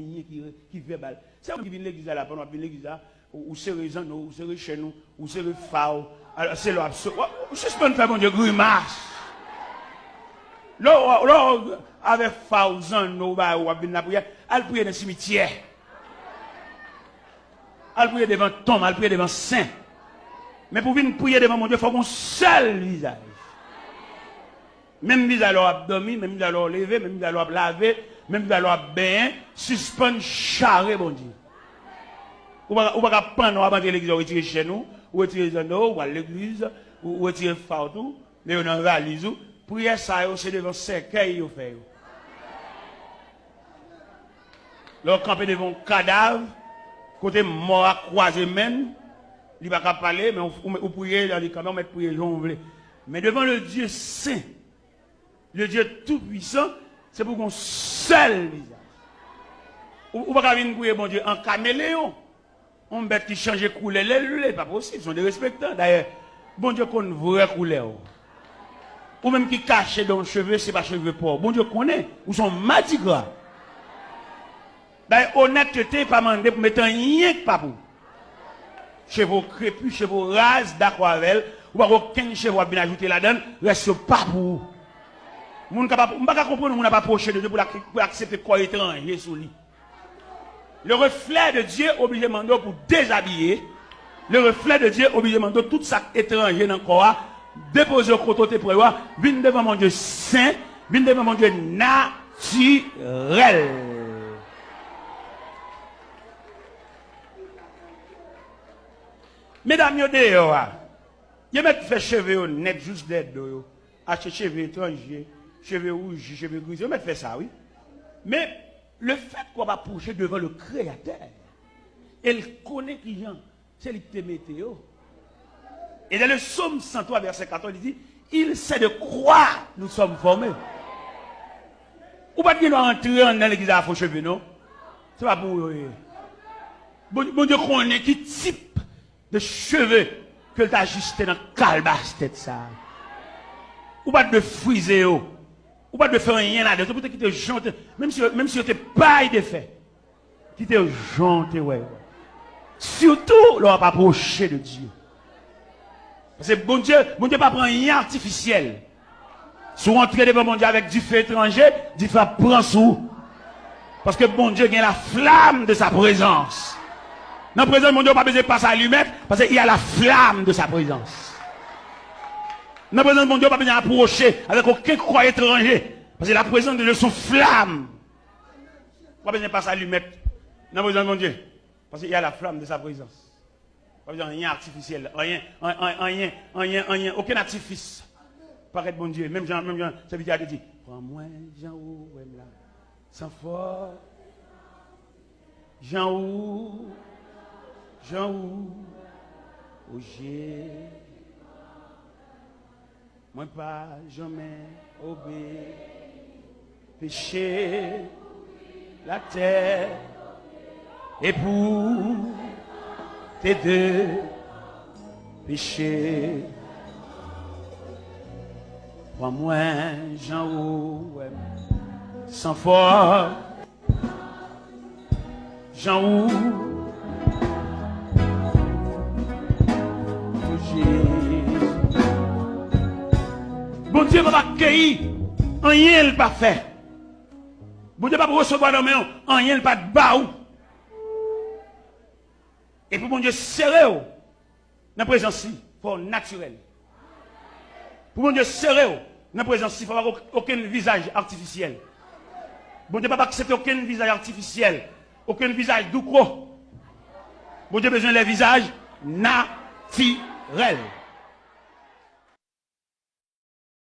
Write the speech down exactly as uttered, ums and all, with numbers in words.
anyen ki, ki vèbal. Se ou ki vin legliz la, la, pandan w ap vin legliz la, ou, ou sere zanno w, ou sere chèn ou, ou sere fa w. Alò, se lè w ap so-, w ap, ou sispann fè Bondye grimas. Lè w, lè w avèk fa w, zanno w, ba w ap vin lapriyè, al priye nan simityè. Al priye devan tonm, al priye devan sen. Men pou w vin priye devan Bondye, fò w gen yon sèl vizaj. Menm vizaj lè w ap dòmi, menm vizaj lè w leve, menm vizaj lè w ap lave, menm vizaj lè w ap benyen, sispann chare Bondye. Ou pa, ou pa ka pandan w ap antre legliz, ou retire chèn ou, ou retire zanno w, ou al legliz, ou, ou retire fa w tou, men yo nan valiz ou. Priyè sa yo, se devan sèkèy yo fè yo. Lè w kanpe devan yon kadav, kote mò a kwaze men l, li pa ka pale, men ou, ou, ou priye, li kanpe, ou mèt priye jan w vle. Men devan le Dieu saint, le Dieu tout puissant, se pou gen yon sèl vizaj. Ou, ou pa ka vin priye Bondye an kameleyon. Yon bèt ki chanje koulè lè l vle, pa posib, se yon derespektan. Dayè, Bondye konn vrè koulè w. Ou menm ki kache dan yon cheve, se pa cheve pa w. Bondye konnen, ou se yon madigra. Dayè, onètete pa mande pou mete anyen k pa pou w. Cheve w krepi, cheve w raz, dakò avè l, ou pa gen okenn cheve w ap vin ajoute ladan l, rès yo pa pou ou. Moun ka pa, m pa ka konprann yon moun ap apwoche de Dye pou l ak-, pou l aksepte kò etranje sou li. Le reflet de Dieu oblije mande w pou dezabiye. Le reflet de Dieu oblije mande w tout sa k etranje nan kò a, depoze yo kote w te pran yo a, vin devan Bondye sen, vin devan Bondye natirèl. Medam yo deyò a, yo mèt fè cheve yo nèt jous dèyè do yo. Achte cheve etranje, cheve wouji, cheve grize, yo mèt fè sa, wi. Men, lefèt ke w ap apwoche devan le Kreyatè, e l konnen kijan se li ki te mete yo. Et dans le psaume cent trois, verset quatorze, il dit, il sait de quoi nous sommes formés. Ou pa t gen dwa antre anndan legliz a fo cheve, non. Se pa pou ou yo ye. Bon, Bondye konnen ki tip de cheve ke l ta ajiste nan kalbas tèt sa a. Ou pa t dwe frize yo. Ou pa t dwe fè anyen ladan yo. Se pou te kite jan w te, menm si, menm si yo te pay de fè, kite yo jan w te wè yo. Sitou lè w ap apwoche de Dye. Paske Bondye, Bondye pa pran anyen atifisyèl. Si w antre devan Bondye avèk dife etranje, dife ap pran sou ou. Paske Bondye gen la flamme de sa présence. Nan prezans Bondye, ou pa bezwen pase alimèt, paske il y a la flamme de sa présence. Nan prezans Bondye, ou pa bezwen apwoche avèk okenn kò etranje, paske la présence de Dieu se yon flamme. Ou pa bezwen pase alimèt nan prezans Bondye, paske il y a la flamme de sa présence. Pa bezwen anyen atifisyèl, anyen, an-, an-, anyen, anyen, anyen, okenn atifis. Parèt Bondye, menm jan, menm jan sèvitè a te di, pran mwen jan ou wè m la, san fòs, jan ou, jan ou, o Jezi. Mwen pa janmen obeyi peche latè, e pou te de peche. Pran mwen jan ou wè m, san fòs, jan ou. O Jezi. Bondye p ap akeyi anyen l pa fè. Bondye p ap resevwa nan men w anyen l pa t ba ou. E pou Bondye sere w nan prezans li, fò w natirèl. Pou Bondye sere w nan prezans li, fò w pa gen okenn vizaj atifisyèl. Bondye p ap aksepte okenn vizaj atifisyèl, okenn vizaj doukò. Bondye bezwen lè vizaj natirèl.